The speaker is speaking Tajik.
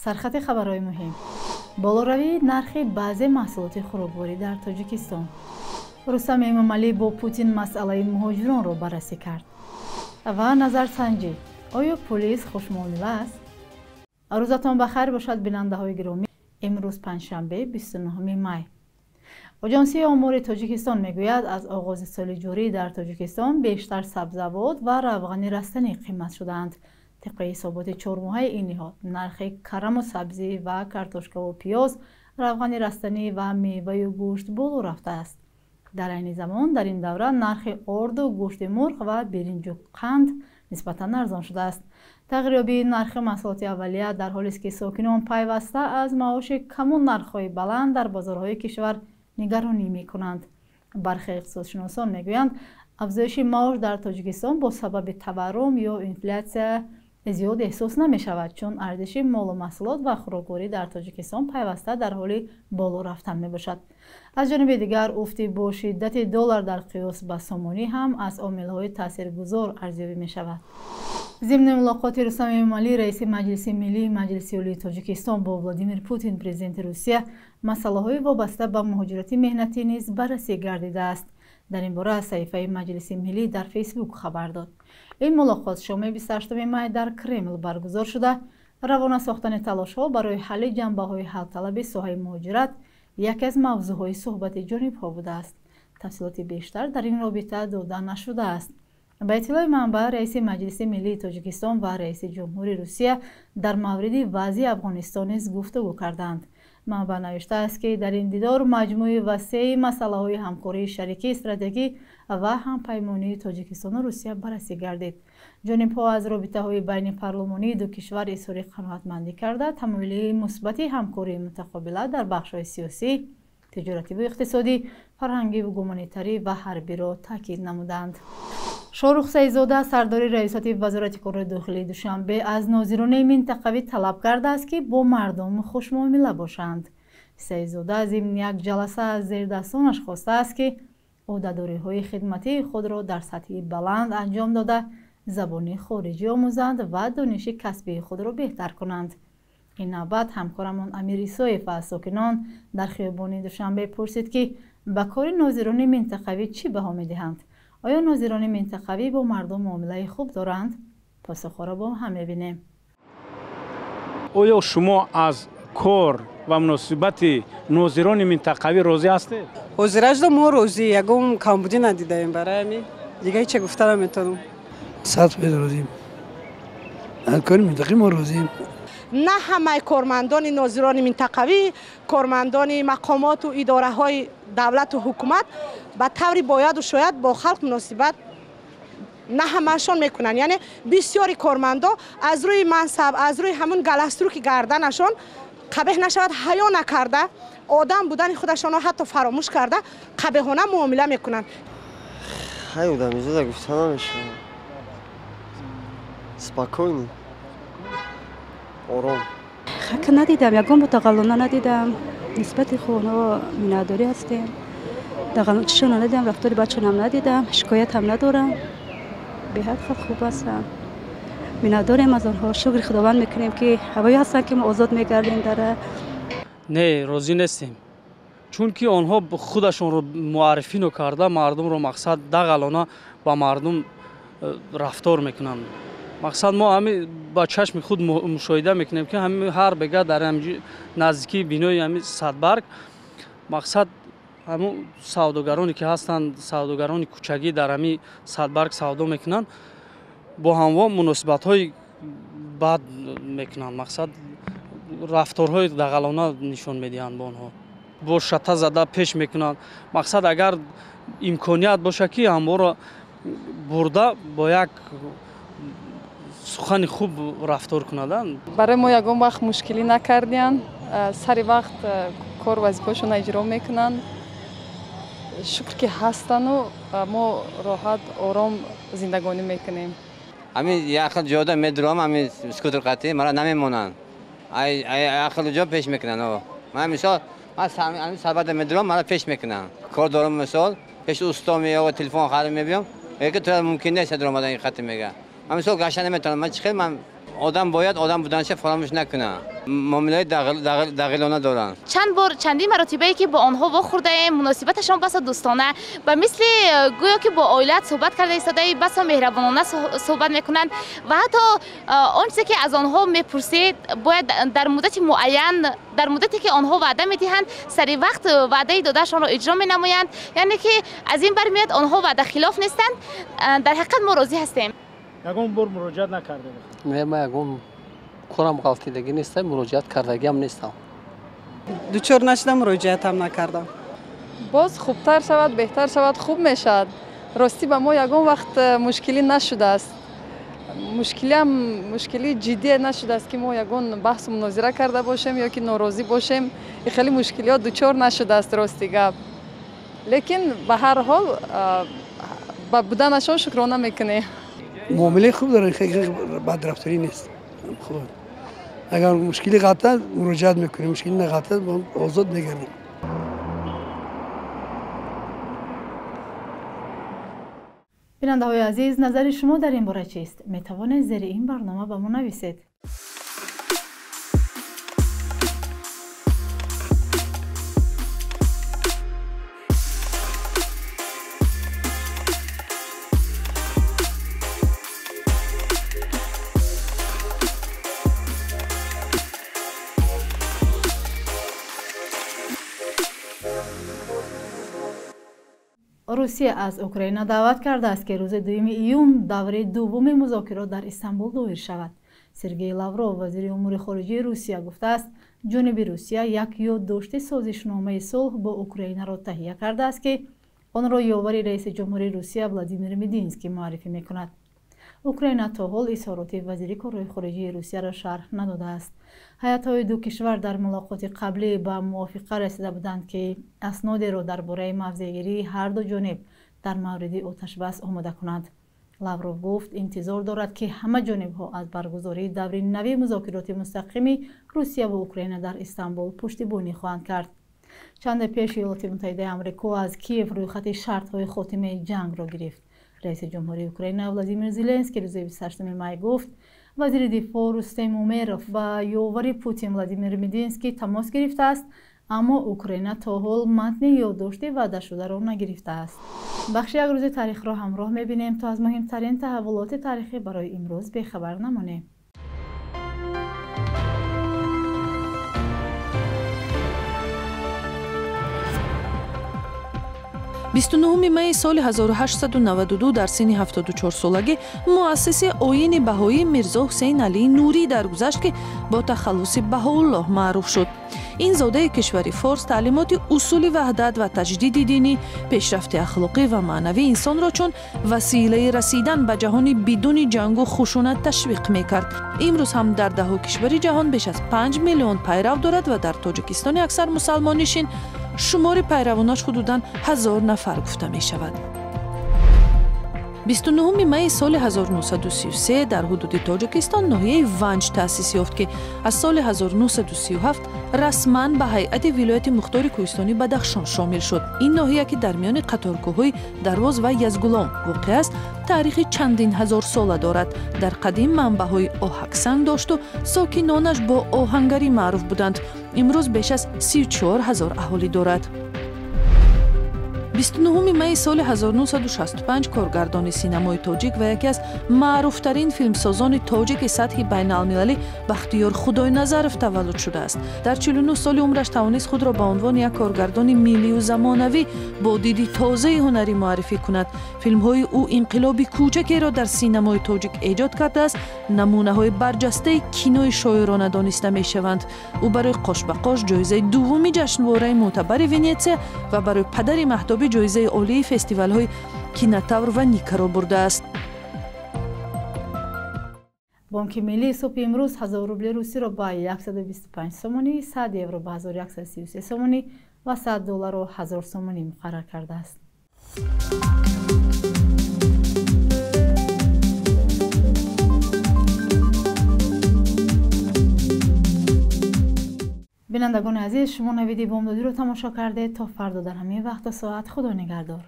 Сархати хабарҳои муҳим: болоравии нархи баъзе маҳсулоти хӯрокворӣ дар Тоҷикистон. Рустам Эмомалӣ бо Путин масъалаи муҳоҷиронро баррасӣ кард. Ва назарсанҷӣ: оё полис хушмуомила аст? Рӯзатон ба хайр бошад, бинандаҳои гиромӣ. Имрӯз панҷшанбе, 29 май. Оҷонсии омори Тоҷикистон мегӯяд, аз оғози соли ҷорӣ дар Тоҷикистон бештар сабзавот ва равғани растанӣ қимат шудаанд. Тибқи ҳисоботи чормоҳаи ин ниҳод, нархи караму сабзӣ ва картошкаву пиёз, равғани растанӣ ва меваю гӯшт боло рафтааст. Дар айни замон дар ин давра нархи орду, гӯшти мурғ ва биринҷу қанд нисбатан арзон шудааст. Тағйирёбии нархи маҳсулоти аввалия дар ҳолест, ки сокинон пайваста аз маоши каму нархҳои баланд дар бозорҳои кишвар нигаронӣ мекунанд. Бархе иқтисодшиносон мегӯянд, афзоиши маош дар Тоҷикистон бо сабаби таваррум ё инфлятсия зиёд эҳсос намешавад, чун арзиши молу маҳсулот ва хӯрокворӣ дар Тоҷикистон пайваста дар ҳоли боло рафтан мебошад. Аз ҷониби дигар, уфти бо шиддати доллар дар қиёс ба сомонӣ ҳам аз омилҳои таъсиргузор арзёбӣ мешавад. Зимни мулоқоти Рустам Эмомалӣ, раиси Маҷлиси Миллии Маҷлиси Олии Тоҷикистон, бо Владимир Путин, президенти Русия, масъалаҳои вобаста ба муҳоҷирати меҳнатӣ низ баррасӣ гардидааст. Дар ин бора саҳифаи Маҷлиси Миллӣ дар Фейсбук хабар дод. Ин мулоқот шоми 28 май дар Кремл баргузор шуда, равона сохтани талошҳо барои ҳалли ҷанбаҳои ҳалталаби соҳаи муҳоҷират яке аз мавзӯъҳои суҳбати ҷонибҳо будааст. Тафсилоти бештар дар ин робита дода нашудааст. Ба иттилои манбаъ, раиси Маҷлиси Миллии Тоҷикистон ва раиси ҷумҳури Русия дар мавриди вазъи Афғонистон низ гуфтугӯ карданд. Манбаъ навиштааст, ки дар ин дидор маҷмӯи васеи масъалаҳои ҳамкории шарикии стратегӣ ва ҳампаймонии Тоҷикистону Русия баррасӣ гардид. Ҷонибҳо аз робитаҳои байни парлумонии ду кишвар изҳори қаноатмандӣ карда, тамоили мусбати ҳамкории мутақобила дар бахшҳои сиёсӣ, тиҷоративу иқтисодӣ, фарҳангиву гуманитарӣ ва ҳарбиро таъкид намуданд. Шоҳрух Саидзода, сардори раёсати Вазорати корҳои дохилии Душанбе, аз нозирони минтақавӣ талаб кардааст, ки бо мардум хушмуомила бошанд. Саидзода зимни як ҷаласа аз зердастонаш хостааст, ки ӯҳдадориҳои хидматии худро дар сатҳи баланд анҷом дода, забони хориҷӣ омӯзанд ва дониши касбии худро беҳтар кунанд. Ин навбат ҳамкорамон Амир Исоев аз сокинон дар хиёбони Душанбе пурсид, ки ба кори нозирони минтақавӣ чӣ баҳо медиҳанд. Оё нозирони минтақавӣ бо мардум муомилаи хуб доранд? Посухҳоро бо ҳам мебинем. Оё шумо аз кор ва муносибати нозирони минтақавӣ розӣ ҳастед? Ҳозиражда мо розӣ, ягон камбудӣ надидаем, барои ҳамин дигар ҳеҷ гуфта наметавонам. 100% розием. Аз кори минтақавӣ мо розием. На ҳамаи кормандони нозирони минтақавӣ, кормандони мақомоту идораҳои давлату ҳукумат ба таври бояду шояд бо халқ муносибат на ҳамаашон мекунанд. Яъне бисёри кормандо аз рӯи мансаб, аз рӯи ҳамун галаструки гарданашон қабеҳ нашавад, ҳаё накарда, одам будани худашонро ҳатто фаромӯш карда, қабеҳона муомила мекунанд. Хай, одамизода гуфта намешавад. Спокойно, ором. Хака надидам, ягон бо надидам. Нисбати хонҳо миннатдорӣ ҳастем. Дағалчишона надидам, рафтори бачонам надидам, шикоятам надорам. Беҳад хел хуб ҳастам. Миннатдорем аз онҳо, шукри Худованд мекунем, ки ҳавои ҳастанд, ки мо озод мегардем дар. Не, розӣ нестем. Чунки онҳо худашонро муаррифӣ накарда, мардумро мақсад дағалона ба мардум рафтор мекунанд. Мақсад мо ҳами ба чашми худ мушоҳида мекунем, ки ҳами ҳар бега дар наздикии бинои ҳами Садбарг мақсад ҳамун савдогароне ки ҳастанд, савдогарони кӯчагӣ дар ҳами Садбарг савдо мекунанд, бо ҳамво муносибатҳои бад мекунанд, мақсад рафторҳои дағалона нишон медиҳанд бо онҳо, бо шата зада пеш мекунанд. Мақсад агар имконият бошад, ки ҳамворо бурда бо як сухани хуб рафтор кунаданд. Барои мо ягон вақт мушкилӣ накардиянд, сари вақт кор вазифаашонро иҷро мекунанд. Шукр, ки ҳастану мо роҳат, ором зиндагонӣ мекунем. Ҳамин як хел ҷода медурам, ҳамин скутер қатӣ мара намемонанд, як хел ҷо пеш мекунанд. Ман мисол, ман ҳамин сарбада медурам, мара пеш мекунанд. Кор дорам, мисол пеш усто меояд, телефон харид мебиём, мега, ту мумкин нест дуромадан ин хати, мега. Ман мисол гашта наметавонам, ман чӣ хел ман Одам бояд одам буданша фаромӯш накунад. Муомилаи дағилона доранд. Чанд бор чандин маротибае ки бо онҳо вохӯрдаем, муносибаташон басо дӯстона ба мисли гӯё ки бо оилаат суҳбат карда истодаи, басо меҳрабонона суҳбат мекунанд ва ҳатто он чизе ки аз онҳо мепурсед, бояд дар муддати муайян, дар муддате ки онҳо ваъда медиҳанд, сари вақт ваъдаи додаашонро иҷро менамоянд. Яъне ки аз ин бармеояд, онҳо ваъдахилоф нестанд. Дар ҳақиқат мо розӣ ҳастем. Ягон бор муроҷиат накарда? Не, ман ягон корам ғалтидагӣ нестам, муроҷиат кардагиам нестам. Дучор нашудам, муроҷиатам накардам. Боз хубтар шавад, беҳтар шавад, хуб мешавад. Ростӣ ба мо ягон вақт мушкилӣ нашудааст. Мушкилиам мушкилии ҷиддие нашудааст, ки мо ягон баҳсу мунозира карда бошем ё ки норозӣ бошем. Хеле мушкилиҳо дучор нашудааст, рости гап. Лекин ба ҳар ҳол ба буданашон шукрона мекунем. Муомилаи хуб доранд, хеле бадрафторӣ нест. Хуб, агар мушкили ғалтад, муроҷиат мекунем, мушкили нағалтад, озод мегардем. Бинандаҳои азиз, назари шумо дар ин бора чист? Метавонед зери ин барнома ба мо нависед. Русия аз Украина даъват кардааст, ки рӯзи 2 июн давраи дуввуми музокирот дар Истанбул доир шавад. Сергей Лавров, вазири умури хориҷии Русия, гуфтааст, ҷониби Русия як ёддошти созишномаи сулҳ бо Украинаро таҳия кардааст, ки онро ёвари раиси ҷумҳурии Русия Владимир Мединский муаррифӣ мекунад. Украина то ҳол изҳороти вазири корҳои хориҷии Русияро шарҳ надодааст. Ҳайатҳои ду кишвар дар мулоқоти қаблӣ ба мувофиқа расида буданд, ки аснодеро дар бораи мавзеъгирии ҳар ду ҷониб дар мавриди оташбас омода кунанд. Лавров гуфт, интизор дорад, ки ҳама ҷонибҳо аз баргузории даври нави музокироти мустақими Русия ва Украина дар Истанбул пуштибонӣ хоҳанд кард. Чанде пеш Иёлоти Муттаҳидаи Амрико аз Киев рӯйхати шартҳои хотимаи ҷангро гирифт. Раиси ҷумҳурии Украина Владимир Зеленский рӯзи 28 май гуфт, вазири дифоъ Рустем Умеров ба ёвари Путин Владимир Мединский тамос гирифтааст, аммо Украина то ҳол матни ёддошти ваъдашударо нагирифтааст. Бахши як рӯзи таърихро ҳамроҳ мебинем, то аз муҳимтарин таҳаввулоти таърихӣ барои имрӯз бехабар намонем. 29 майи соли 1892 дар синни 74 солагӣ муассиси оини баҳоӣ Мирзо Ҳусейн Алии Нурӣ даргузашт, ки бо тахаллуси Баҳоуллоҳ маъруф шуд. Ин зодаи кишвари форс таълимоти усули ваҳдат ва таҷдиди динӣ, пешрафти ахлоқӣ ва маънавии инсонро чун василаи расидан ба ҷаҳони бидуни ҷангу хушунат ташвиқ мекард. Имрӯз ҳам дар даҳҳо кишвари ҷаҳон беш аз 5 миллион пайрав дорад ва дар Тоҷикистони аксар мусалмоннишин шумори пайравонаш ҳудудан 1000 нафар гуфта мешавад. 29 майи соли 1933 дар ҳудуди Тоҷикистон ноҳияи Ванҷ таъсис ёфт, ки аз соли 1937 расман ба ҳайати вилояти мухтори кӯҳистони Бадахшон шомил шуд. Ин ноҳия, ки дар миёни қаторкӯҳҳои Дарвоз ва Язгулом воқеъ аст, таърихи чандин ҳазорсола дорад. Дар қадим манбаъҳои оҳаксанг дошту сокинонаш бо оҳангарӣ маъруф буданд. Имрӯз беш аз 34 ҳазор аҳолӣ дорад. 29 майи соли 1965 коргардони синамои тоҷик ва яке аз маъруфтарин филмсозони тоҷики сатҳи байналмилалӣ Бахтиёр Худойназаров таваллуд шудааст. Дар 49 соли умраш тавонист худро ба унвони як коргардони миллию замонавӣ бо диди тозаи ҳунарӣ муаррифӣ кунад. Филмҳои ӯ инқилоби кӯчакеро дар синамои тоҷик эҷод кардааст, намунаҳои барҷастаи кинои шоирона дониста мешаванд. Ӯ барои Қош ба қош ҷоизаи дуввуми ҷашнвораи мӯътабари Венетсия ва барои Падари маҳтобӣ ҷоизаи олии фестивалҳои Кинотавр ва Никаро бурдааст. Бонки миллӣ субҳи имрӯз 1000 рубли русиро ба 125 сомонӣ, 100 евро ба 1133 сомонӣ ва 100 долларро 1000 сомонӣ муқаррар кардааст. Бинандагони азиз, шумо навиди бомдодиро тамошо кардед. То фардо дар ҳамин вақту соат, Худо нигаҳдор.